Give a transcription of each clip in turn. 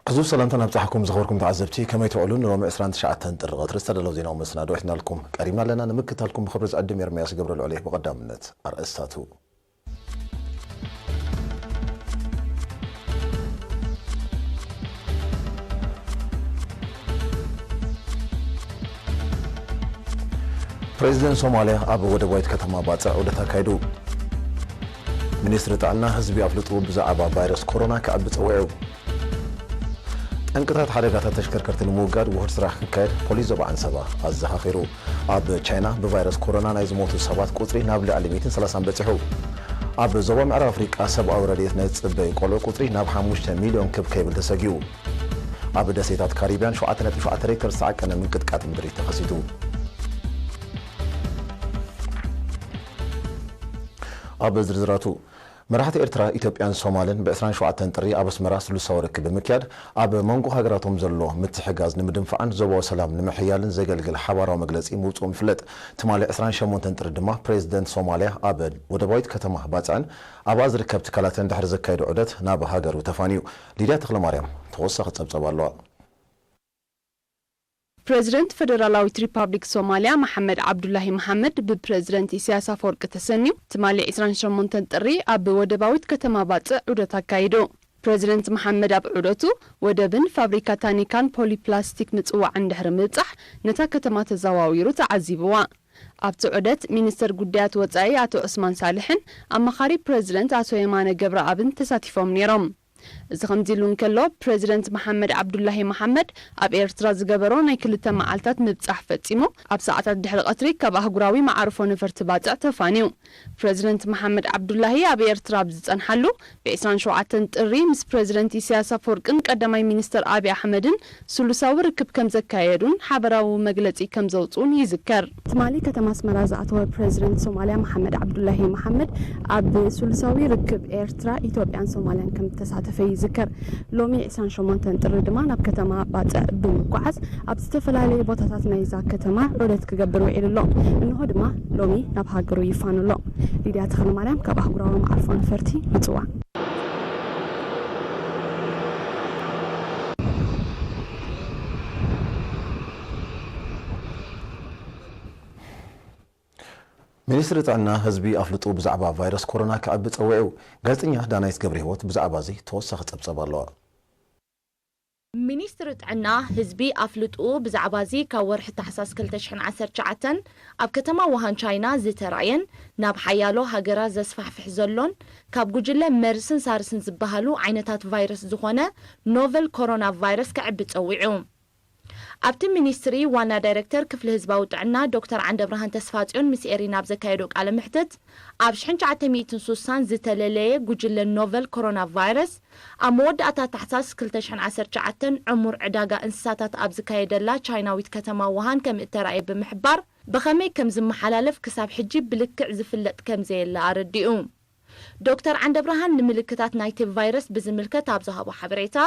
ሕዙብ ሰላምታ ናብጻሕኩም ዝኸበርኩም ተዓዘብቲ፣ ከመይ ትውዕሉ? ንሎሚ ዕስራን ትሽዓተን ጥሪ ቀትሪ ዝተዳለዉ ዜናዊ መሰናዶ ሒዝናልኩም ቀሪብና ኣለና። ንምክታልኩም ብኽብሪ ዝዕድም ኤርምያስ ገብረልዑል እየ። ብቐዳምነት ኣርእስታቱ። ፕሬዚደንት ሶማልያ ኣብ ወደባዊት ከተማ ባጽዕ ዑደት ኣካይዱ። ሚኒስትሪ ጥዕና ህዝቢ ኣፍልጡ ብዛዕባ ቫይረስ ኮሮና ክዕቢ ጸዊዑ። ጠንቅታት ሓደጋታት ተሽከርከርቲ ንምውጋድ ውሁድ ስራሕ ክካየድ ፖሊስ ዞባ ዓንሰባ ኣዘኻኺሩ። ኣብ ቻይና ብቫይረስ ኮሮና ናይ ዝሞቱ ሰባት ቁጽሪ ናብ ልዕሊ ሚእትን ሰላሳን በጺሑ። ኣብ ዞባ ምዕራብ ኣፍሪቃ ሰብኣዊ ረድኤት ናይ ዝጽበዩ ቆልዑ ቁጽሪ ናብ ሓሙሽተ ሚልዮን ክብ ከይብል ተሰጊኡ። ኣብ ደሴታት ካሪብያን ሸውዓተ ነጥቢ ሸውዓተ ሬክተር ዝተዓቀነ ምንቅጥቃጥ ምድሪ ተኸሲቱ። ኣብ ዝርዝራቱ፣ መራሕቲ ኤርትራ፣ ኢትዮጵያን ሶማልን ብ ዕስራን ሸውዓተን ጥሪ ኣብ ኣስመራ ስሉሳዊ ርክብ ብምክያድ፣ ኣብ መንጎ ሃገራቶም ዘሎ ምትሕጋዝ ንምድንፋዕን ዞባዊ ሰላም ንምሕያልን ዘገልግል ሓባራዊ መግለጺ ምውጽኦም ይፍለጥ። ትማሊ ዕስራን ሸሞንተን ጥሪ ድማ ፕሬዚደንት ሶማልያ ኣብ ወደባዊት ከተማ ባጽዕን ኣብኣ ዝርከብ ትካላትን ድሕሪ ዘካየዶ ዑደት ናብ ሃገሩ ተፋንዩ። ሊድያ ተኽለማርያም ተወሳኺ ጸብጸብ ኣለዋ። ፕሬዚደንት ፈደራላዊት ሪፓብሊክ ሶማልያ መሓመድ ዓብዱላሂ መሓመድ ብፕሬዚደንት ኢሳያስ ኣፈወርቂ ተሰንዩ ትማሊ ዕስራን ሸሞንተን ጥሪ ኣብ ወደባዊት ከተማ ባጽዕ ዑደት ኣካይዱ። ፕሬዚደንት መሓመድ ኣብ ዑደቱ፣ ወደብን ፋብሪካ ታኒካን ፖሊፕላስቲክ ምጽዋዕን ድሕሪ ምብጻሕ፣ ነታ ከተማ ተዘዋዊሩ ተዓዚብዋ። ኣብቲ ዑደት ሚኒስተር ጉዳያት ወጻኢ ኣቶ ዑስማን ሳልሕን ኣማኻሪ ፕሬዚደንት ኣቶ የማነ ገብረኣብን ተሳቲፎም ነይሮም። እዚ ከምዚ ኢሉ እንከሎ፣ ፕሬዚደንት መሓመድ ዓብዱላሂ መሓመድ ኣብ ኤርትራ ዝገበሮ ናይ ክልተ መዓልታት ምብጻሕ ፈጺሙ፣ ኣብ ሰዓታት ድሕሪ ቀትሪ ካብ ኣህጉራዊ መዓርፎ ነፈርቲ ባጽዕ ተፋንዩ። ፕሬዚደንት መሓመድ ዓብዱላሂ ኣብ ኤርትራ ኣብ ዝጸንሓሉ፣ ብ ዕስራን ሸውዓተን ጥሪ ምስ ፕሬዚደንት ኢሳያስ ኣፈወርቅን ቀዳማይ ሚኒስተር ኣብይ ኣሕመድን ስሉሳዊ ርክብ ከም ዘካየዱን ሓበራዊ መግለጺ ከም ዘውጽኡን ይዝከር። ትማሊ ከተማ ኣስመራ ዝኣተወ ፕሬዚደንት ሶማልያ መሓመድ ዓብዱላሂ መሓመድ፣ ኣብ ስሉሳዊ ርክብ ኤርትራ፣ ኢትዮጵያን ሶማልያን ከም ዝተሳተፈ ይዝከር። ሎሚ ዕስራን ሸሞንተን ጥሪ ድማ ናብ ከተማ ባጽዕ ብምጓዓዝ፣ ኣብ ዝተፈላለዩ ቦታታት ናይዛ ከተማ ዑደት ክገብር ውዒሉ ኣሎ። እንሆ ድማ ሎሚ ናብ ሃገሩ ይፋኑ ኣሎ። ሊድያ ተኽለማርያም ካብ ኣህጉራዊ መዓርፎ ነፈርቲ ምጽዋዕ። ሚኒስትሪ ጥዕና ህዝቢ ኣፍልጡ ብዛዕባ ቫይረስ ኮሮና ክዕቢ ጸዊዑ። ጋዜጠኛ ዳናይት ገብረህይወት ብዛዕባ እዚ ተወሳኺ ጸብጸብ ኣለዋ። ሚኒስትሪ ጥዕና ህዝቢ ኣፍልጡ ብዛዕባ እዚ ካብ ወርሒ ታሕሳስ ክልተ ሽሕን ዓሰርተ ትሽዓተን ኣብ ከተማ ውሃን ቻይና ዝተራእየን ናብ ሓያሎ ሃገራት ዘስፋሕፍሕ ዘሎን ካብ ጉጅለ መርስን ሳርስን ዝበሃሉ ዓይነታት ቫይረስ ዝኾነ ኖቨል ኮሮና ቫይረስ ክዕቢ ጸዊዑ። ኣብቲ ሚኒስትሪ ዋና ዳይሬክተር ክፍሊ ህዝባዊ ጥዕና ዶክተር ዓንደብርሃን ተስፋጽዮን ምስ ኤሪና ኣብ ዘካየዶ ቃለ መሕትት፣ ኣብ ሽሕን ትሽዓተ ሚእትን ሱሳን ዝተለለየ ጉጅለ ኖቨል ኮሮና ቫይረስ ኣብ መወዳእታ ታሕሳስ ክልተ ሽሕን ዓሰርተ ትሽዓተን ዕሙር ዕዳጋ እንስሳታት ኣብ ዝካየደላ ቻይናዊት ከተማ ውሃን ከም እተራእየ ብምሕባር፣ ብኸመይ ከም ዝመሓላለፍ ክሳብ ሕጂ ብልክዕ ዝፍለጥ ከም ዘየለ ኣረዲኡ። ዶክተር ዓንደብርሃን ንምልክታት ናይቲ ቫይረስ ብዝምልከት ኣብ ዝሃቦ ሓበሬታ፣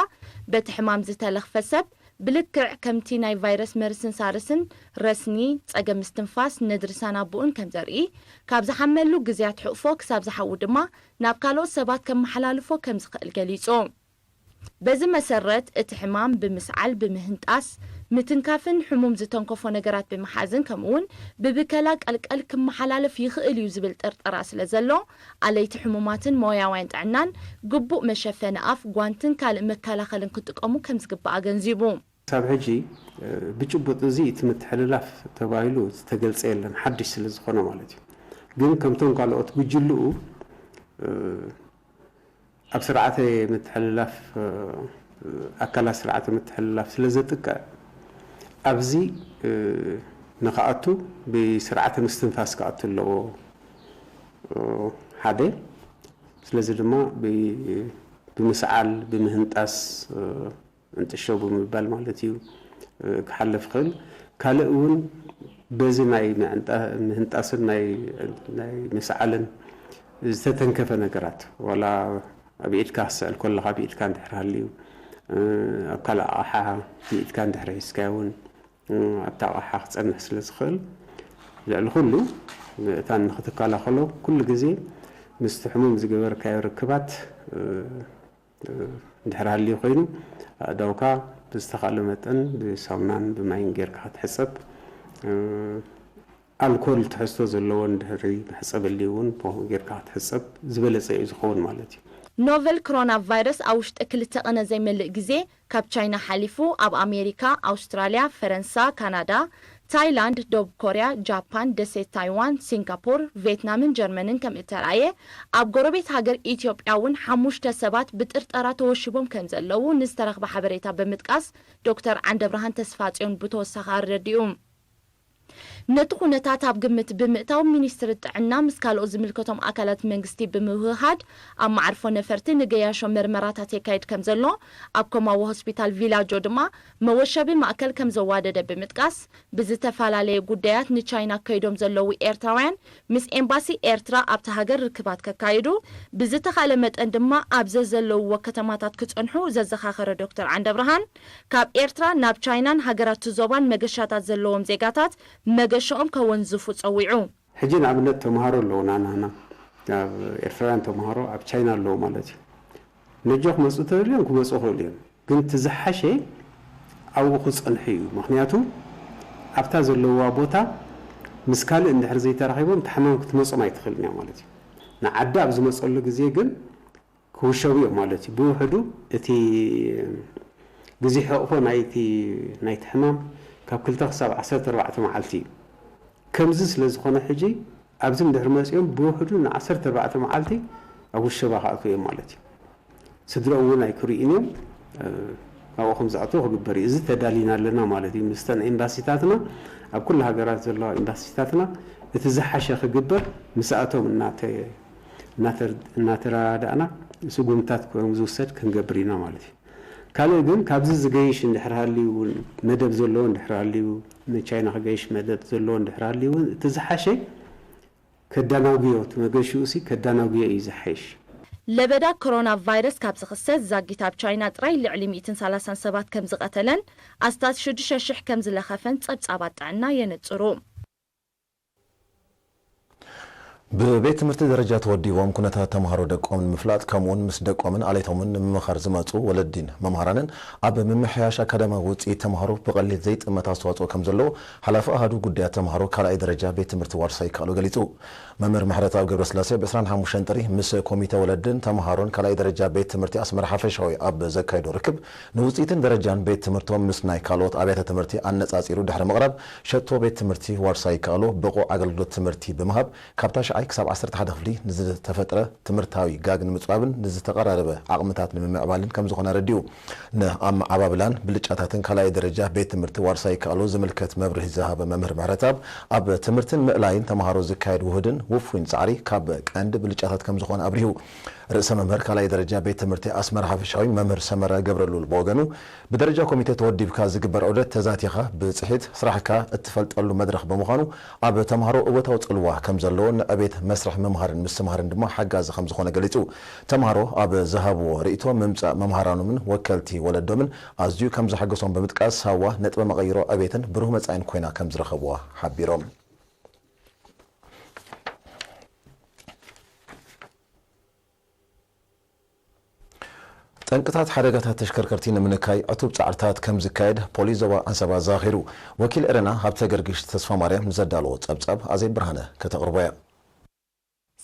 በቲ ሕማም ዝተለኽፈ ሰብ ብልክዕ ከምቲ ናይ ቫይረስ መርስን ሳርስን ረስኒ፣ ጸገም ምስትንፋስ፣ ነድሪ ሳናቡእን ከም ዘርኢ፣ ካብ ዝሓመሉ ግዝያት ሕቕፎ ክሳብ ዝሓዊ ድማ ናብ ካልኦት ሰባት ከመሓላልፎ ከም ዝኽእል ገሊጹ። በዚ መሰረት፣ እቲ ሕማም ብምስዓል፣ ብምህንጣስ፣ ምትንካፍን ሕሙም ዝተንከፎ ነገራት ብምሓዝን ከምኡውን ብብከላ ቀልቀል ክመሓላለፍ ይኽእል እዩ ዝብል ጥርጠራ ስለ ዘሎ፣ ኣለይቲ ሕሙማትን ሞያውያን ጥዕናን ግቡእ መሸፈኒ ኣፍ፣ ጓንትን ካልእ መከላኸልን ክጥቀሙ ከም ዝግባእ ኣገንዚቡ። ክሳብ ሕጂ፣ እ፣ ብጭቡጥ እዚ እቲ ምትሕልላፍ ተባሂሉ ዝተገልጸ የለን፣ ሓድሽ ስለ ዝኾነ ማለት እዩ። ግን ከምቶም ካልኦት ጉጅልኡ፣ እ፣ ኣብ ስርዓተ ምትሕልላፍ፣ እ፣ ኣካላት ስርዓተ ምትሕልላፍ ስለ ዘጥቅዕ፣ ኣብዚ፣ እ፣ ንኽኣቱ ብስርዓተ ምስትንፋስ ክኣቱ ኣለዎ። እ፣ ሓደ፣ ስለዚ ድማ ብ-፣ ብምስዓል፣ ብምህንጣስ፣ እ፣ እንጥሾ ብምባል ማለት እዩ፣ እ፣ ክሓልፍ ይኽእል። ካልእ እውን በዚ ናይ ምዕንጣ-፣ ምህንጣስን ናይ፣ ናይ ምስዓልን ዝተተንከፈ ነገራት፣ ዋላ ኣብ ኢድካ ክትስዕል ከለኻ ብኢድካ እንድሕር ሃልዩ፣ እ፣ ኣብ ካልእ ኣቕሓ ብኢድካ እንድሕር ሒዝካዮ እውን፣ እ፣ ኣብታ ኣቕሓ ክጸንሕ ስለ ዝኽእል፣ ልዕሊ ኩሉ እታ ንኽትከላኸሎ ኩሉ ግዜ ምስቲ ሕሙም ዝገበርካዮ ርክባት፣ እ፣ እንድሕር ሃልዩ ኮይኑ ኣእዳውካ ብዝተኻእለ መጠን ብሳሙናን ብማይን ጌርካ ክትሕጸብ፣ ኣልኮል ትሕዝቶ ዘለዎ እንድሕሪ መሕጸቢ ኣልዩ እውን ብኸምኡ ጌርካ ክትሕጸብ ዝበለጸ እዩ ዝኸውን ማለት እዩ። ኖቨል ኮሮና ቫይረስ ኣብ ውሽጢ ክልተ ቅነ ዘይመልእ ግዜ ካብ ቻይና ሓሊፉ ኣብ ኣሜሪካ፣ ኣውስትራልያ፣ ፈረንሳ፣ ካናዳ፣ ታይላንድ፣ ደቡብ ኮርያ፣ ጃፓን፣ ደሴት ታይዋን፣ ሲንጋፖር፣ ቬትናምን ጀርመንን ከም እተራእየ፣ ኣብ ጎረቤት ሃገር ኢትዮጵያ እውን ሓሙሽተ ሰባት ብጥርጠራ ተወሺቦም ከም ዘለዉ ንዝተረኽበ ሓበሬታ ብምጥቃስ ዶክተር ዓንደብርሃን ተስፋጽዮን ብተወሳኺ ኣረዲኡ። ነቲ ኩነታት ኣብ ግምት ብምእታው ሚኒስትሪ ጥዕና ምስ ካልኦት ዝምልከቶም ኣካላት መንግስቲ ብምውህሃድ ኣብ መዓርፎ ነፈርቲ ንገያሾ መርመራታት የካይድ ከም ዘሎ፣ ኣብ ኮማዎ ሆስፒታል ቪላጆ ድማ መወሸቢ ማእከል ከም ዘዋደደ ብምጥቃስ፣ ብዝተፈላለየ ጉዳያት ንቻይና ከይዶም ዘለዉ ኤርትራውያን ምስ ኤምባሲ ኤርትራ ኣብታ ሃገር ርክባት ከካይዱ፣ ብዝተኻእለ መጠን ድማ ኣብ ዘዘለውዎ ከተማታት ክጸንሑ ዘዘኻኸረ ዶክተር ዓንደብርሃን፣ ካብ ኤርትራ ናብ ቻይናን ሃገራት ዞባን መገሻታት ዘለዎም ዜጋታት መገሻኦም ከወንዝፉ ጸዊዑ። ሕጂ ንኣብነት ተምሃሮ ኣለዉ ናናና ኣብ ኤርትራውያን ተምሃሮ ኣብ ቻይና ኣለዉ ማለት እዩ። ነጆ ክመፁ ተደልዮም ክመፁ ይኽእሉ እዮም፣ ግን እቲ ዝሓሸ ኣብኡ ክፀንሑ እዩ። ምክንያቱ ኣብታ ዘለውዋ ቦታ ምስ ካልእ እንድሕር ዘይተራኺቦም እታ ሕማም ክትመፆም ኣይትኽእልን እያ ማለት እዩ። ንዓዲ ኣብ ዝመፀሉ ግዜ ግን ክውሸቡ እዮም ማለት እዩ። ብውሕዱ እቲ ግዜ ሕቕፎ ናይቲ ናይቲ ሕማም ካብ ክልተ ክሳብ ዓሰርተ ኣርባዕተ መዓልቲ እዩ። ከምዚ ስለ ዝኾነ ሕጂ ኣብዚ እንድሕር መፂኦም ብውሕዱ ን ዓሰርተ ኣርባዕተ መዓልቲ ኣብ ውሸባ ክኣትዉ እዮም ማለት እዩ። ስድረኡ እውን ኣይክርእዩን እዮም። ኣብኡ ከም ዝኣትዉ ክግበር እዩ። እዚ ተዳሊና ኣለና ማለት እዩ። ምስተን ኤምባሲታትና ኣብ ኩሉ ሃገራት ዘለዋ ኤምባሲታትና እቲ ዝሓሸ ክግበር ምስኣቶም እናተ እናተረዳእና ስጉምታት ከም ዝውሰድ ክንገብር ኢና ማለት እዩ። ካልእ ግን ካብዚ ዝገይሽ እንድሕር ሃልዩ እውን መደብ ዘለዎ እንድሕር ሃልዩ ንቻይና ክገይሽ መደብ ዘለዎ እንድሕር ሃልዩ እውን እቲ ዝሓሸ ከዳናጉዮ እቲ መገሽኡ ሲ ከዳናጉዮ እዩ ዝሓይሽ። ለበዳ ኮሮና ቫይረስ ካብ ዝኽሰት ዛጊት ኣብ ቻይና ጥራይ ልዕሊ ሚእትን ሰላሳን ሰባት ከም ዝቐተለን ኣስታት ሽዱሽተ ሽሕ ከም ዝለኸፈን ጸብጻባት ጥዕና የነጽሩ። ብቤት ትምህርቲ ደረጃ ተወዲቦም ኩነታት ተምሃሮ ደቆም ንምፍላጥ ከምኡውን ምስ ደቆምን ዓሌቶምን ንምምኻር ዝመፁ ወለዲን መምሃራንን ኣብ ምምሕያሽ ኣካዳሚያዊ ውፅኢት ተምሃሮ ብቐሊል ዘይጥመት ኣስተዋፅኦ ከም ዘለዎ ሓላፊ ኣሃዱ ጉዳያት ተምሃሮ ካልኣይ ደረጃ ቤት ትምህርቲ ዋርሳይ ይከኣሎ ገሊፁ። መምህር ምሕረትኣብ ገብረስላሴ ብ ዕስራን ሓሙሽተን ጥሪ ምስ ኮሚተ ወለድን ተምሃሮን ካልኣይ ደረጃ ቤት ትምህርቲ ኣስመራ ሓፈሻዊ ኣብ ዘካየዶ ርክብ ንውፅኢትን ደረጃን ቤት ትምህርቶም ምስ ናይ ካልኦት ኣብያተ ትምህርቲ ኣነፃፂሩ ድሕሪ ምቕራብ ሸቶ ቤት ትምህርቲ ዋርሳይ ይከኣሎ ብቑዕ ኣገልግሎት ትምህርቲ ብምሃብ ካብ ታሽዓይ ክሳብ ዓሰርተ ሓደ ክፍሊ ንዝተፈጥረ ትምህርታዊ ጋግ ንምፅባብን ንዝተቐራረበ ዓቕምታት ንምምዕባልን ከምዝኾነ ኣረዲኡ። ንኣመዓባብላን ብልጫታትን ካልኣይ ደረጃ ቤት ትምህርቲ ዋርሳይ ይከኣሎ ዝምልከት መብርሂ ዝሃበ መምህር ምሕረትኣብ ኣብ ትምህርትን ምእላይን ተምሃሮ ዝካየድ ውሁድን ውፉይን ፃዕሪ ካብ ቀንዲ ብልጫታት ከምዝኾነ ኣብሪሁ። ርእሰ መምህር ካልኣይ ደረጃ ቤት ትምህርቲ ኣስመራ ሓፈሻዊ መምህር ሰመረ ገብረሉል ብወገኑ ብደረጃ ኮሚቴ ተወዲብካ ዝግበር ዑደት ተዛቲኻ ብፅሒት ስራሕካ እትፈልጠሉ መድረኽ ብምዃኑ ኣብ ተምሃሮ እወታዊ ፅልዋ ከምዘለዎ ንዕቤት መስርሕ ምምሃርን ምስትምሃርን ድማ ሓጋዚ ከምዝኾነ ገሊፁ። ተምሃሮ ኣብ ዝሃብዎ ርእይቶ ምምፃእ መምሃራኖምን ወከልቲ ወለዶምን ኣዝዩ ከምዘሐገሶም ብምጥቃስ ሳዋ ነጥበ መቐይሮ ዕቤትን ብሩህ መፃኢን ኮይና ከምዝረኸብዋ ሓቢሮም። ጠንቅታት ሓደጋታት ተሽከርከርቲ ንምንካይ ዕቱብ ፃዕርታት ከም ዝካየድ ፖሊስ ዞባ ዓንሰባ ኣዘኻኺሩ። ወኪል ኤረና ሃብተ ገርግሽ ተስፋማርያም ንዘዳለዎ ፀብፃብ ኣዜብ ብርሃነ ከተቕርቦ እያ።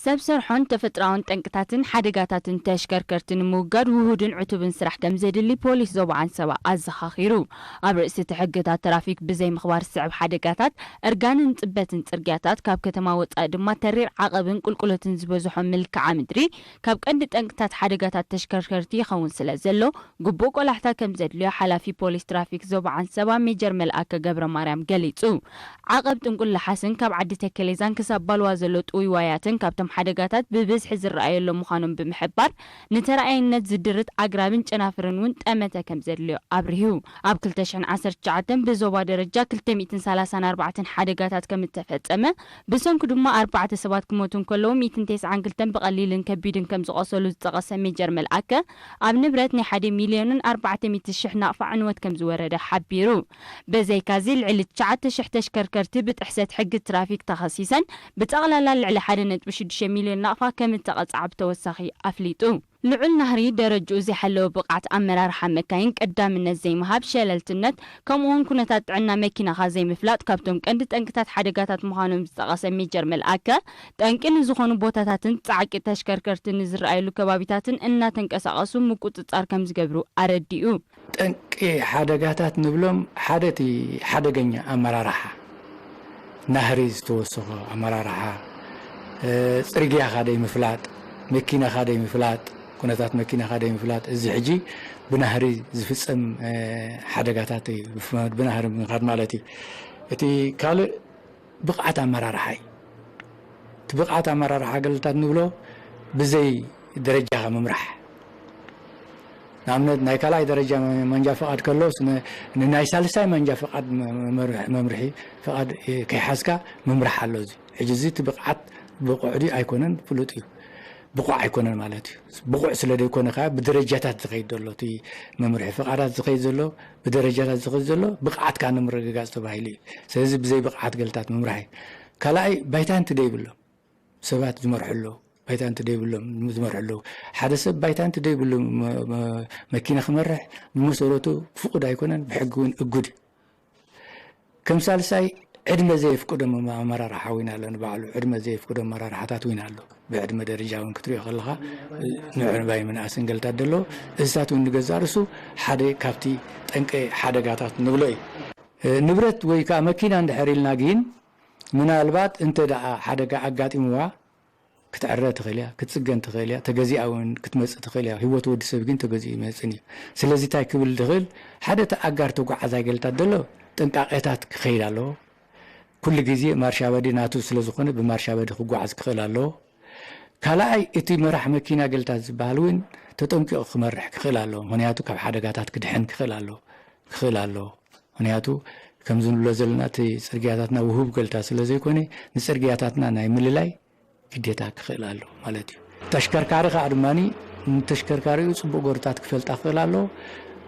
ሰብ ሰርሖን ተፈጥሮኣውን ጠንቅታትን ሓደጋታትን ተሽከርከርቲ ንምውጋድ ውሁድን ዕቱብን ስራሕ ከም ዘድሊ ፖሊስ ዞባ ዓንሰባ ኣዘኻኺሩ። ኣብ ርእሲ እቲ ሕግታት ትራፊክ ብዘይምኽባር ዝስዕብ ሓደጋታት እርጋንን ጽበትን ጽርግያታት፣ ካብ ከተማ ወጻኢ ድማ ተሪር ዓቐብን ቁልቁለትን ዝበዝሖ ምልክዓ ምድሪ ካብ ቀንዲ ጠንቅታት ሓደጋታት ተሽከርከርቲ ይኸውን ስለ ዘሎ፣ ግቡእ ቆላሕታ ከም ዘድልዮ ሓላፊ ፖሊስ ትራፊክ ዞባ ዓንሰባ ሜጀር መልኣከ ገብረማርያም ገሊጹ። ዓቐብ ጥንቁል ለሓስን ካብ ዓዲ ተከሌዛን ክሳብ ባልዋ ዘሎ ጥውይዋያትን ካብቶም ሓደጋታት ብብዝሒ ዝረኣየሎም ምዃኖም ብምሕባር፣ ንተረኣየነት ዝድርት ኣግራብን ጨናፍርን እውን ጠመተ ከም ዘድልዮ ኣብሪሁ። ኣብ ክልተ ሽሕን ዓሰርተ ትሽዓተን ብዞባ ደረጃ ክልተ ሚእትን ሰላሳን ኣርባዕተን ሓደጋታት ከም እተፈጸመ፣ ብሰንኩ ድማ ኣርባዕተ ሰባት ክሞቱ እንከለዉ፣ ሚእትን ተስዓን ክልተን ብቐሊልን ከቢድን ከም ዝቖሰሉ ዝጠቐሰ ሜጀር መልኣከ፣ ኣብ ንብረት ናይ ሓደ ሚልዮንን ኣርባዕተ ሚእቲ ሽሕ ናቕፋ ዕንወት ከም ዝወረደ ሓቢሩ። በዘይካዚ፣ ልዕሊ ትሽዓተ ሽሕ ተሽከርከርቲ ብጥሕሰት ሕጊ ትራፊክ ተኸሲሰን ብጠቕላላ ልዕሊ ሓደ ነጥቢ ሽዱሽተ ሚልዮን ናቕፋ ከም እተቐጽዓ ብተወሳኺ ኣፍሊጡ። ልዑል ናህሪ፣ ደረጅኡ ዘይሓለወ ብቕዓት ኣመራርሓ መካይን፣ ቀዳምነት ዘይምሃብ፣ ሸለልትነት፣ ከምኡውን ኩነታት ጥዕና መኪናኻ ዘይምፍላጥ ካብቶም ቀንዲ ጠንቅታት ሓደጋታት ምዃኖም ዝጠቐሰ ሜጀር መልኣከ፣ ጠንቂ ንዝኾኑ ቦታታትን ጻዕቂ ተሽከርከርቲ ንዝረኣየሉ ከባቢታትን እናተንቀሳቐሱ ምቁጽጻር ከም ዝገብሩ ኣረዲኡ። ጠንቂ ሓደጋታት ንብሎም ሓደ እቲ ሓደገኛ ኣመራርሓ፣ ናህሪ ዝተወሰኾ ኣመራርሓ፣ እ፣ ጽርግያኻ ደይ ምፍላጥ፣ መኪናኻ ደይ ምፍላጥ፣ ኩነታት መኪናኻ ደይ ምፍላጥ፣ እዚ ሕጂ ብናህሪ ዝፍጸም፣ እ፣ ሓደጋታት እዩ። ብፍ-፣ ብናህሪ ምኻድ ማለት እዩ። እቲ ካልእ ብቕዓት ኣመራርሓ እዩ። እቲ ብቕዓት ኣመራርሓ ገልታት ንብሎ ብዘይ ደረጃኻ ምምራሕ። ንኣብነት ናይ ካልኣይ ደረጃ መንጃ ፍቓድ ከሎስ ን-፣ ንናይ ሳልሳይ መንጃ ፍቓድ መ-፣ መምርሒ፣ መምርሒ ፍቓድ ከይሓዝካ ምምራሕ ኣሎ። እዚ ሕጂ እዚ እቲ ብቕዓት ብቑዕ ድዩ ኣይኮነን ፍሉጥ እዩ። ብቑዕ ኣይኮነን ማለት እዩ። ብቑዕ ስለ ዘይኮነ ከኣ ብደረጃታት ዝኸይድ ዘሎ እቲ መምርሒ ፍቓዳት ዝኸይድ ዘሎ ብደረጃታት ዝኸይድ ዘሎ ብቕዓትካ ንምርግጋጽ ተባሂሉ እዩ። ስለዚ ብዘይ ብቕዓት ገልታት ምምራሕ እዩ። ካልኣይ ባይታ እንት ደይብሎም ሰባት ዝመርሑ ኣለዉ። ባይታ እንት ደይብሎም ዝመርሑ ኣለዉ። ሓደ ሰብ ባይታ እንት ደይብሉ መ-፣ መ-፣ መኪና ክመርሕ ብመሰረቱ ፍቑድ ኣይኮነን፣ ብሕጊ እውን እጉድ እዩ። ከም ሳልሳይ ዕድመ ዘየፍቅዶ መ-፣ ኣመራርሓ እውን ኣሎ። ንባዕሉ ዕድመ ዘየፍቅዶ ኣመራርሓታት እውን ኣሎ። ብዕድመ ደረጃ እውን ክትሪኦ ከለኻ ንዕባይ ምንኣስን ገልታት ደሎ። እዚታት እውን ንገዛእ ርእሱ ሓደ ካብቲ ጠንቂ ሓደጋታት ንብሎ እዩ። ንብረት ወይ ከዓ መኪና እንድሕር ኢልና ግን ምናልባት እንተ ደኣ ሓደጋ ኣጋጢምዋ ክትዕረ ትኽእል እያ፣ ክትጽገን ትኽእል እያ፣ ተገዚኣ እውን ክትመጽእ ትኽእል እያ። ህይወት ወዲ ሰብ ግን ተገዚኡ ይመጽን እዩ። ስለዚ እንታይ ክብል ዝኽእል፣ ሓደ እቲ ኣጋር ተጓዓዛይ ገልታት ዘሎ ጥንቃቄታት ክኸይድ ኣለዎ። ኩሉ ግዜ ማርሻ በዲ ናቱ ስለ ዝኾነ ብማርሻ በዲ ክጓዓዝ ክኽእል ኣለዎ። ካልኣይ እቲ መራሕ መኪና ገልታት ዝበሃል እውን ተጠንቂቑ ክመርሕ ክኽእል ኣለዎ። ምኽንያቱ ካብ ሓደጋታት ክድሕን ክኽእል ኣለዎ፣ ክኽእል ኣለዎ። ምኽንያቱ ከምዚ ንብሎ ዘለና እቲ ጽርግያታትና ውሁብ ገልታት ስለ ዘይኮነ ንጽርግያታትና ናይ ምልላይ ግዴታ ክኽእል ኣለዎ ማለት እዩ። ተሽከርካሪ ከኣ ድማ ንተሽከርካሪኡ ጽቡቕ ጎርታት ክፈልጣ ክኽእል ኣለዎ።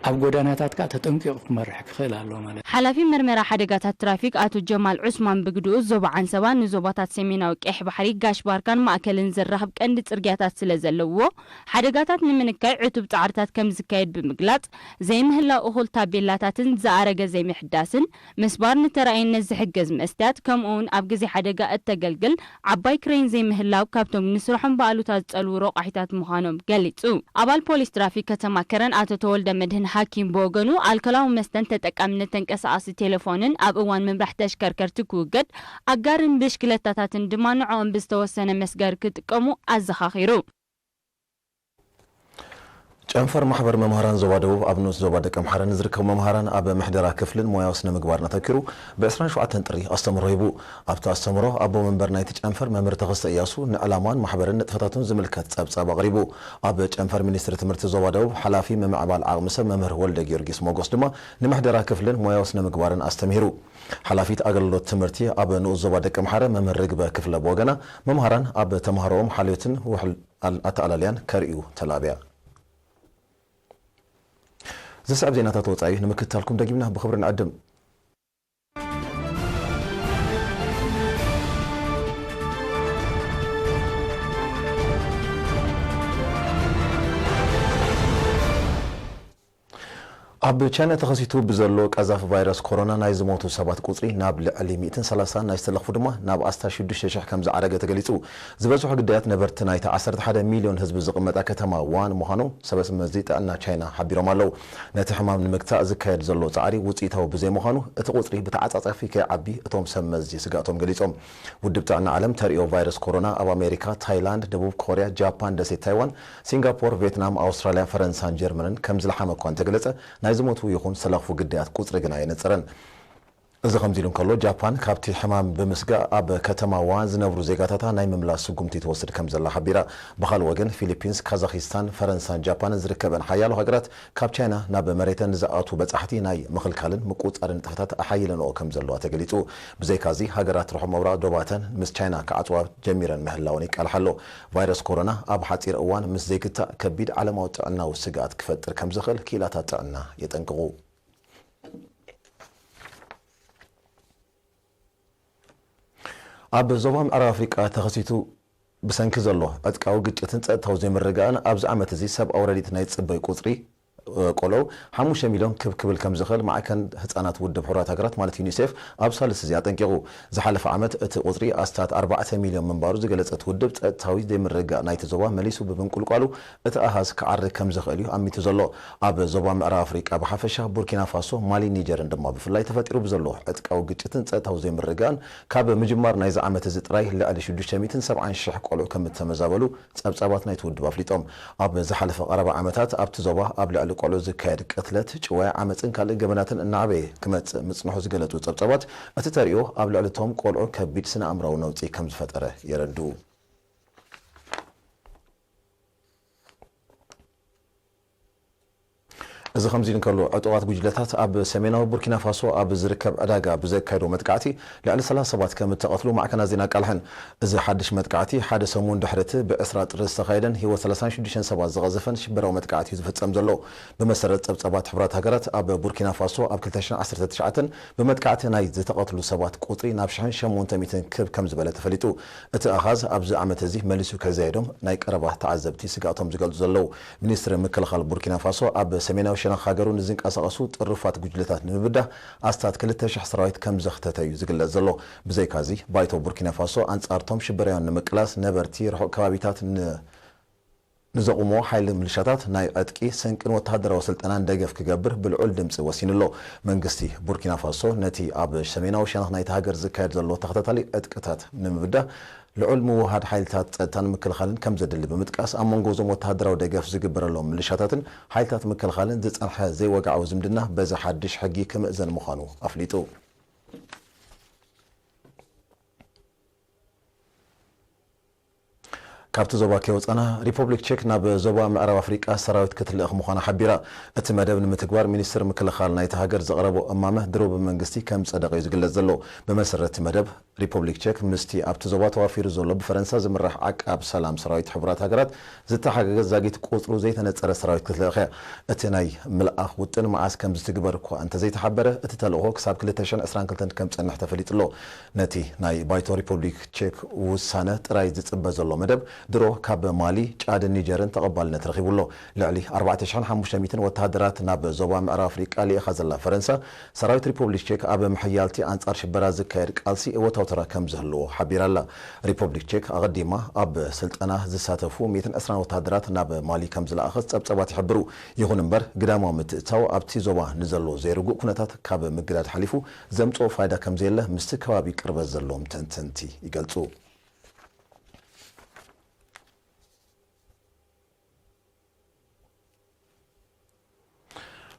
ኣብ ጎዳናታት ከኣ ተጠንቂቑ ክመርሕ ክኽእል ኣለዎ ማለት እዩ። ሓላፊ መርመራ ሓደጋታት ትራፊክ ኣቶ ጀማል ዑስማን ብግድኡ ዞባ ዓንሰባ ንዞባታት ሰሜናዊ ቀይሕ ባሕሪ፣ ጋሽ ባርካን ማእከልን ዘራኽብ ቀንዲ ጽርግያታት ስለ ዘለውዎ ሓደጋታት ንምንካይ ዕቱብ ጻዕርታት ከም ዝካየድ ብምግላጽ ዘይምህላው እኹል ታቤላታትን ዝኣረገ ዘይምሕዳስን ምስባር ንተራኣይነት ዝሕግዝ መስትያት ከምኡውን ኣብ ግዜ ሓደጋ እተገልግል ዓባይ ክሬን ዘይምህላው ካብቶም ንስርሖም ብኣሉታ ዝጸልዉ ረቋሒታት ምዃኖም ገሊጹ። ኣባል ፖሊስ ትራፊክ ከተማ ከረን ኣቶ ተወልደ መድህን ሃኪም ብወገኑ ኣልኮላዊ መስተን ተጠቃምነት ተንቀሳቓሲ ቴሌፎንን ኣብ እዋን ምምራሕ ተሽከርከርቲ ክውገድ ኣጋርን ብሽክለታታትን ድማ ንዕኦም ብዝተወሰነ መስገር ክጥቀሙ ኣዘኻኺሩ። ጨንፈር ማሕበር መምሃራን ዞባ ደቡብ ኣብ ንኡስ ዞባ ደቀምሓረ ንዝርከቡ መምሃራን ኣብ ምሕደራ ክፍልን ሞያዊ ስነ ምግባርን ኣተኪሩ ብ ዕስራን ሸውዓተን ጥሪ ኣስተምህሮ ሂቡ። ኣብቲ ኣስተምህሮ ኣቦ መንበር ናይቲ ጨንፈር መምህር ተኸስተ እያሱ ንዕላማን ማሕበርን ንጥፈታቱን ዝምልከት ጸብጻብ ኣቕሪቡ። ኣብ ጨንፈር ሚኒስትሪ ትምህርቲ ዞባ ደቡብ ሓላፊ ምምዕባል ዓቕሚ ሰብ መምህር ወልደ ጊዮርጊስ ሞጎስ ድማ ንምሕደራ ክፍልን ሞያዊ ስነ ምግባርን ኣስተምሂሩ። ሓላፊት ኣገልግሎት ትምህርቲ ኣብ ንኡስ ዞባ ደቀምሓረ መምህር ርግበ ክፍለ ብወገና መምሃራን ኣብ ተምሃሮኦም ሓልዮትን ውሕል ኣተኣላልያን ከርእዩ ተላብያ። ዝስዕብ ዜናታት ወጻኢ ንምክትታልኩም ደጊምና ብኽብሪ ንዕድም። ኣብ ቻይና ተኸሲቱ ብዘሎ ቀዛፊ ቫይረስ ኮሮና ናይ ዝሞቱ ሰባት ቁጽሪ ናብ ልዕሊ ሚእትን ሰላሳን ናይ ዝተለኽፉ ድማ ናብ ኣስታት ሽዱሽተ ሽሕ ከም ዝዓረገ ተገሊጹ። ዝበዝሑ ግዳያት ነበርቲ ናይታ ዓሰርተ ሓደ ሚልዮን ህዝቢ ዝቕመጣ ከተማ ዋን ምዃኑ ሰበ መዚ ጥዕና ቻይና ሓቢሮም ኣለዉ። ነቲ ሕማም ንምግታእ ዝካየድ ዘሎ ጻዕሪ ውጽኢታዊ ብዘይምዃኑ እቲ ቁጽሪ ብተዓጻጻፊ ከይዓቢ እቶም ሰብ መዚ ስግኣቶም ገሊጾም። ውድብ ጥዕና ዓለም ተርእዮ ቫይረስ ኮሮና ኣብ ኣሜሪካ፣ ታይላንድ፣ ደቡብ ኮርያ፣ ጃፓን፣ ደሴት ታይዋን፣ ሲንጋፖር፣ ቬትናም፣ ኣውስትራልያ፣ ፈረንሳን ጀርመንን ከም ዝለሓመ እኳ እንተገለጸ፣ ናይ ዝሞቱ ይኹን ዝተለኽፉ ግዳያት ቁጽሪ ግን ኣየነጸረን። እዚ ከምዚ ኢሉ እንከሎ፣ ጃፓን ካብቲ ሕማም ብምስጋእ ኣብ ከተማ ዋን ዝነብሩ ዜጋታታ ናይ ምምላስ ስጉምቲ ትወስድ ከም ዘላ ሓቢራ። ብኻልእ ወገን፣ ፊሊፒንስ፣ ካዛኺስታን፣ ፈረንሳን ጃፓንን ዝርከበን ሓያሎ ሃገራት ካብ ቻይና ናብ መሬተን ንዝኣትዉ በጻሕቲ ናይ ምኽልካልን ምቁጽጻርን ንጥፈታት ኣሓይለንኦ ከም ዘለዋ ተገሊጹ። ብዘይካዚ፣ ሃገራት ርሑቕ ምብራቕ ዶባተን ምስ ቻይና ክዓጽዋ ጀሚረን ምህላወን ይቃልሓ ኣሎ። ቫይረስ ኮሮና ኣብ ሓጺር እዋን ምስ ዘይግታእ ከቢድ ዓለማዊ ጥዕናዊ ስግኣት ክፈጥር ከም ዝኽእል ክኢላታት ጥዕና የጠንቅቑ። ኣብ ዞባ ምዕራብ ኣፍሪቃ ተኸሲቱ ብሰንኪ ዘሎ ዕጥቃዊ ግጭትን ጸጥታዊ ዘይምርግጋእን ኣብዚ ዓመት እዚ ሰብኣዊ ረድኤት ናይ ዝጽበዩ ቁጽሪ፣ እ፣ ቆልዑ ሓሙሽተ ሚልዮን ክብ ክብል ከም ዝኽእል ማዕከን ህጻናት ውድብ ሕቡራት ሃገራት ማለት ዩኒሴፍ ኣብ ሳልስ እዚ ኣጠንቂቑ። ዝሓለፈ ዓመት እቲ ቁጽሪ ኣስታት ኣርባዕተ ሚልዮን ምንባሩ ዝገለጸት ውድብ፣ ጸጥታዊ ዘይምርግጋእ ናይቲ ዞባ መሊሱ ብምንቁልቋሉ እቲ ኣሃዝ ክዓርግ ከም ዝኽእል እዩ ኣሚቱ ዘሎ። ኣብ ዞባ ምዕራብ ኣፍሪቃ ብሓፈሻ፣ ቡርኪና ፋሶ፣ ማሊን ኒጀርን ድማ ብፍላይ ተፈጢሩ ብዘሎ ዕጥቃዊ ግጭትን ጸጥታዊ ዘይምርግጋእን ካብ ምጅማር ናይዚ ዓመት እዚ ጥራይ ልዕሊ ሽዱሽተ ሚእትን ሰብዓን ሽሕ ቆልዑ ከም እተመዛበሉ ጸብጻባት ናይቲ ውድብ ኣፍሊጦም። ኣብ ዝሓለፈ ቀረባ ዓመታት ኣብቲ ዞባ ኣብ ልዕሊ ቆልዑ ዝካየድ ቅትለት፣ ጭወያ፣ ዓመጽን ካልእ ገበናትን እናዓበየ ክመጽእ ምጽንሑ ዝገለጹ ጸብጻባት፣ እቲ ተርእዮ ኣብ ልዕሊ እቶም ቆልዑ ከቢድ ስነ ኣእምራዊ ነውጺ ከም ዝፈጠረ የረድኡ። እዚ ከምዚ እንከሎ፣ ዕጡቓት ጉጅለታት ኣብ ሰሜናዊ ቡርኪና ፋሶ ኣብ ዝርከብ ዕዳጋ ብዘካየዶ መጥቃዕቲ ልዕሊ ሰላሳ ሰባት ከም እተቐትሉ ማዕከናት ዜና ኣቃልሐን። እዚ ሓድሽ መጥቃዕቲ ሓደ ሰሙን ድሕሪ እቲ ብዕስራ ጥሪ ዝተኻየደን ህይወት ሰላሳን ሽዱሽተን ሰባት ዝቐዘፈን ሽበራዊ መጥቃዕቲ እዩ ዝፍጸም ዘሎ። ብመሰረት ጸብጻባት ሕቡራት ሃገራት፣ ኣብ ቡርኪና ፋሶ ኣብ ክልተ ሽሕን ዓሰርተ ትሽዓተን ብመጥቃዕቲ ናይ ዝተቐትሉ ሰባት ቁጽሪ ናብ ሽሕን ሸሞንተ ሚእትን ክብ ከም ዝበለ ተፈሊጡ። እቲ ኣሃዝ ኣብዚ ዓመት እዚ መሊሱ ከዘየዶም ናይ ቀረባ ተዓዘብቲ ስግኣቶም ዝገልጹ ዘለዉ። ሚኒስትሪ ምክልኻል ቡርኪና ፋሶ፣ ኣብ ሰሜናዊ ሸነኽ ሃገሩ ንዝንቀሳቐሱ ጥሩፋት ጉጅለታት ንምብዳህ ኣስታት ክልተ ሽሕ ሰራዊት ከም ዘኽተተ እዩ ዝግለጽ ዘሎ። ብዘይካዚ፣ ባይቶ ቡርኪና ፋሶ ኣንጻርቶም ሽበራውያን ንምቅላስ ነበርቲ ርሑቕ ከባቢታት ን-፣ ንዘቑምዎ ሓይሊ ምልሻታት ናይ ዕጥቂ፣ ስንቅን ወተሃደራዊ ስልጠናን ደገፍ ክገብር ብልዑል ድምጺ ወሲኑ ኣሎ። መንግስቲ ቡርኪና ፋሶ ነቲ ኣብ ሰሜናዊ ሸነኽ ናይቲ ሃገር ዝካየድ ዘሎ ተኸታታሊ ዕጥቅታት ንምብዳህ ልዑል ምውህሃድ ሓይልታት ጸጥታን ምክልኻልን ከም ዘድሊ ብምጥቃስ፣ ኣብ መንጎ እዞም ወተሃደራዊ ደገፍ ዝግበረሎም ምልሻታትን ሓይልታት ምክልኻልን ዝጸንሐ ዘይወግዓዊ ዝምድና በዚ ሓድሽ ሕጊ ክምእዘን ምዃኑ ኣፍሊጡ። ካብቲ ዞባ ከይወጸና፣ ሪፐብሊክ ቼክ ናብ ዞባ ምዕራብ ኣፍሪቃ ሰራዊት ክትልእኽ ምዃና ሓቢራ። እቲ መደብ ንምትግባር ሚኒስትር ምክልኻል ናይቲ ሃገር ዘቕረቦ እማመ ድሮ ብመንግስቲ ከም ዝጸደቐ እዩ ዝግለጽ ዘሎ። ብመሰረት እቲ መደብ፣ ሪፐብሊክ ቼክ ምስቲ ኣብቲ ዞባ ተዋፊሩ ዘሎ ብፈረንሳ ዝምራሕ ዓቃብ ሰላም ሰራዊት ሕቡራት ሃገራት ዝተሓጋገዝ ዛጊት ቁጽሩ ዘይተነጸረ ሰራዊት ክትልእኽ እያ። እቲ ናይ ምልኣኽ ውጥን መዓስ ከም ዝትግበር እኳ እንተዘይተሓበረ፣ እቲ ተልእኾ ክሳብ ክልተ ሽሕን ዕስራን ክልተን ከም ዝጸንሕ ተፈሊጡ ኣሎ። ነቲ ናይ ባይቶ ሪፐብሊክ ቼክ ውሳነ ጥራይ ዝጽበ ዘሎ መደብ፣ ድሮ ካብ ማሊ፣ ጫድን ኒጀርን ተቐባልነት ረኺቡ ኣሎ። ልዕሊ ኣርባዕተ ሽሕን ሓሙሽተ ሚእትን ወተሃደራት ናብ ዞባ ምዕራብ ኣፍሪቃ ልኢኻ ዘላ ፈረንሳ፣ ሰራዊት ሪፐብሊክ ቼክ ኣብ ምሕያልቲ ኣንጻር ሽበራ ዝካየድ ቃልሲ እወታዊ ተራ ከም ዝህልዎ ሓቢራ ኣላ። ሪፐብሊክ ቼክ ኣቐዲማ ኣብ ስልጠና ዝሳተፉ ሚእትን ዕስራን ወተሃደራት ናብ ማሊ ከም ዝለኣኸት ጸብጻባት ይሕብሩ። ይኹን እምበር፣ ግዳማዊ ምትእትታው ኣብቲ ዞባ ንዘሎ ዘይርጉእ ኩነታት ካብ ምግዳድ ሓሊፉ ዘምጽኦ ፋይዳ ከም ዘየለ ምስቲ ከባቢ ቅርበት ዘለዎም ተንተንቲ ይገልጹ።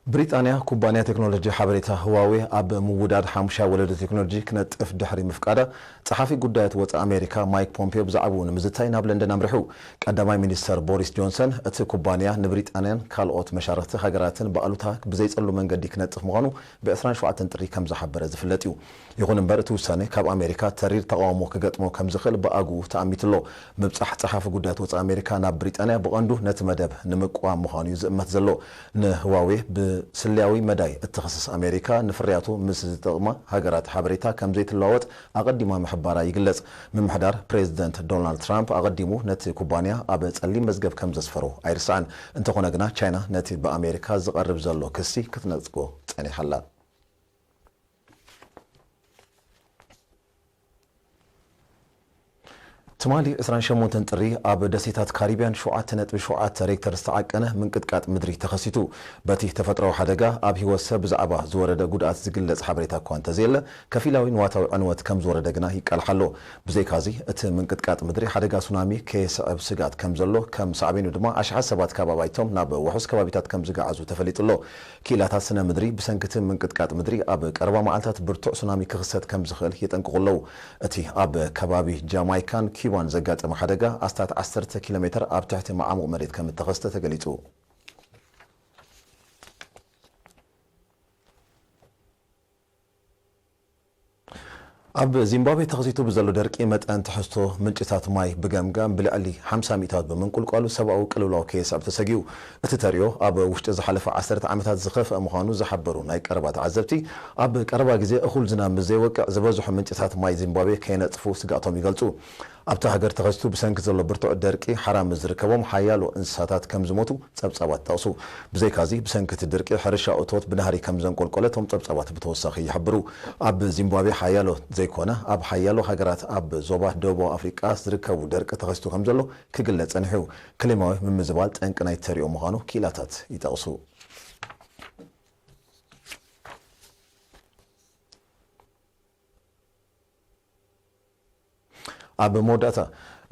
ብሪጣንያ፣ ኩባንያ ቴክኖሎጂ ሓበሬታ ህዋዌ ኣብ ምውዳድ ሓሙሻይ ወለዶ ቴክኖሎጂ ክነጥፍ ድሕሪ ምፍቃዳ፣ ጸሓፊ ጉዳያት ወጻኢ ኣሜሪካ ማይክ ፖምፔዮ ብዛዕባኡ ንምዝታይ ናብ ለንደን ኣምሪሑ። ቀዳማይ ሚኒስተር ቦሪስ ጆንሰን፣ እቲ ኩባንያ ንብሪጣንያን ካልኦት መሻርኽቲ ሃገራትን ብኣሉታ ብዘይጸሉ መንገዲ ክነጥፍ ምዃኑ ብ ዕስራን ሸውዓተን ጥሪ ከም ዝሓበረ ዝፍለጥ እዩ። ይኹን እምበር፣ እቲ ውሳኔ ካብ ኣሜሪካ ተሪር ተቓውሞ ክገጥሞ ከም ዝኽእል ብኣግኡ ተኣሚቱ ኣሎ። ምብጻሕ ጸሓፊ ጉዳያት ወጻኢ ኣሜሪካ ናብ ብሪጣንያ ብቐንዱ ነቲ መደብ ንምቅዋም ምዃኑ እዩ ዝእመት ዘሎ። ንህዋዌ ብስለያዊ መዳይ እትኸስስ ኣሜሪካ፣ ንፍርያቱ ምስ ዝጠቕማ ሃገራት ሓበሬታ ከም ዘይትለዋወጥ ኣቐዲማ ምሕባራ ይግለጽ። ምምሕዳር ፕሬዚደንት ዶናልድ ትራምፕ ኣቐዲሙ ነቲ ኩባንያ ኣብ ጸሊም መዝገብ ከም ዘስፈሮ ኣይርሳዕን። እንተኾነ ግና፣ ቻይና ነቲ ብኣሜሪካ ዝቐርብ ዘሎ ክሲ ክትነጽጎ ጸኒሓ ኣላ። ትማሊ ዕስራን ሸሞንተን ጥሪ ኣብ ደሴታት ካሪብያን ሸውዓተ ነጥቢ ሸውዓተ ሬክተር ዝተዓቀነ ምንቅጥቃጥ ምድሪ ተኸሲቱ። በቲ ተፈጥሮኣዊ ሓደጋ ኣብ ህይወት ሰብ ብዛዕባ ዝወረደ ጉድኣት ዝግለጽ ሓበሬታ እኳ እንተዘየለ፣ ከፊላዊ ንዋታዊ ዕንወት ከም ዝወረደ ግና ይቃልሕ ኣሎ። ብዘይካዚ፣ እቲ ምንቅጥቃጥ ምድሪ ሓደጋ ሱናሚ ከየስዕብ ስግኣት ከም ዘሎ፣ ከም ሳዕቤኑ ድማ ኣሽሓት ሰባት ካብ ኣባይቶም ናብ ውሑስ ከባቢታት ከም ዝገዓዙ ተፈሊጡ ኣሎ። ክኢላታት ስነ ምድሪ ብሰንኪ እቲ ምንቅጥቃጥ ምድሪ ኣብ ቀረባ መዓልታት ብርቱዕ ሱናሚ ክኽሰት ከም ዝኽእል የጠንቅቑ ኣለዉ። እቲ ኣብ ከባቢ ጃማይካን ኪዩባን ዘጋጠመ ሓደጋ ኣስታት ዓሰርተ ኪሎ ሜተር ኣብ ትሕቲ መዓሙቕ መሬት ከም እተኸስተ ተገሊጹ። ኣብ ዚምባብዌ ተኸሲቱ ብዘሎ ደርቂ፣ መጠን ትሕዝቶ ምንጭታት ማይ ብገምጋም ብልዕሊ ሓምሳ ሚእታዊት ብምንቁልቋሉ፣ ሰብኣዊ ቅልውላው ከየስዕብ ተሰጊኡ። እቲ ተርእዮ፣ ኣብ ውሽጢ ዝሓለፈ ዓሰርተ ዓመታት ዝኸፍአ ምዃኑ ዝሓበሩ ናይ ቀረባ ተዓዘብቲ፣ ኣብ ቀረባ ግዜ እኹል ዝናብ ምስ ዘይወቅዕ፣ ዝበዝሑ ምንጭታት ማይ ዚምባብዌ ከየነጽፉ ስግኣቶም ይገልጹ። ኣብታ ሃገር ተኸሲቱ ብሰንኪ ዘሎ ብርቱዕ ደርቂ ሓራምዝ ዝርከቦም ሓያሎ እንስሳታት ከም ዝሞቱ ጸብጻባት ይጠቕሱ። ብዘይካዚ፣ ብሰንኪ እቲ ድርቂ ሕርሻ እቶት ብናህሪ ከም ዘንቆልቆለ እቶም ጸብጻባት ብተወሳኺ ይሕብሩ። ኣብ ዚምባብዌ ሓያሎ ዘይኮነ፣ ኣብ ሓያሎ ሃገራት ኣብ ዞባ ደቡብ ኣፍሪቃ ዝርከቡ ደርቂ ተኸሲቱ ከም ዘሎ ክግለጽ ጸኒሑ። ክሊማዊ ምምዝባል ጠንቂ ናይ ተሪኦ ምዃኑ ክኢላታት ይጠቕሱ። ኣብ መወዳእታ፣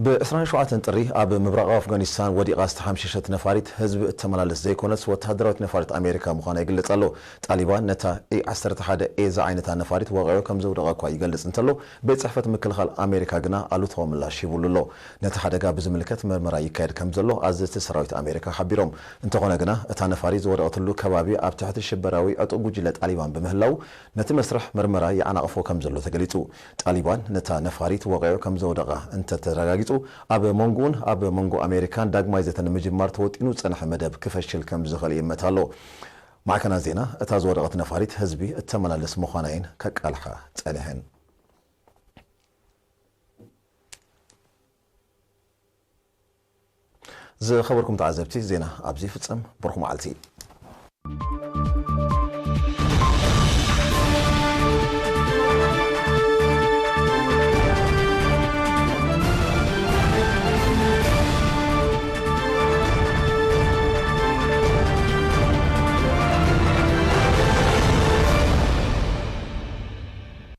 ብ ዕስራን ሸውዓተን ጥሪ ኣብ ምብራቓዊ ኣፍጋኒስታን ወዲቓ ዝተሓምሸሸት ነፋሪት ህዝቢ እተመላልስ ዘይኮነስ ወተሃደራዊት ነፋሪት ኣሜሪካ ምዃና ይግለጽ ኣሎ። ጣሊባን ነታ ኤ ዓሰርተ ሓደ ኤ ዝዓይነታ ነፋሪት ወቒዑ ከም ዘውደቐ እኳ ይገልጽ እንተሎ፣ ቤት ጽሕፈት ምክልኻል ኣሜሪካ ግና ኣሉታዊ ምላሽ ሂቡሉ ኣሎ። ነቲ ሓደጋ ብዝምልከት መርመራ ይካየድ ከም ዘሎ ኣዘዝቲ ሰራዊት ኣሜሪካ ሓቢሮም። እንተኾነ ግና፣ እታ ነፋሪት ዝወደቐትሉ ከባቢ ኣብ ትሕቲ ሽበራዊ ዕጡቕ ጉጅለ ጣሊባን ብምህላው፣ ነቲ መስርሕ መርመራ ይዓናቕፎ ከም ዘሎ ተገሊጹ። ጣሊባን ነታ ነፋሪት ወቒዑ ከም ዘውደቓ እንተተረጋጊጹ፣ ኣብ መንጎኡን ኣብ መንጎ ኣሜሪካን ዳግማይ ዘተ ንምጅማር ተወጢኑ ዝጸንሐ መደብ ክፈሽል ከም ዝኽእል ይእመት ኣሎ። ማዕከናት ዜና፣ እታ ዝወደቐት ነፋሪት ህዝቢ እተመላልስ ምዃና እየን ከቃልሓ ጸኒሐን። ዝኸበርኩም ተዓዘብቲ፣ ዜና ኣብዚ ይፍጸም። ብሩኽ መዓልቲ።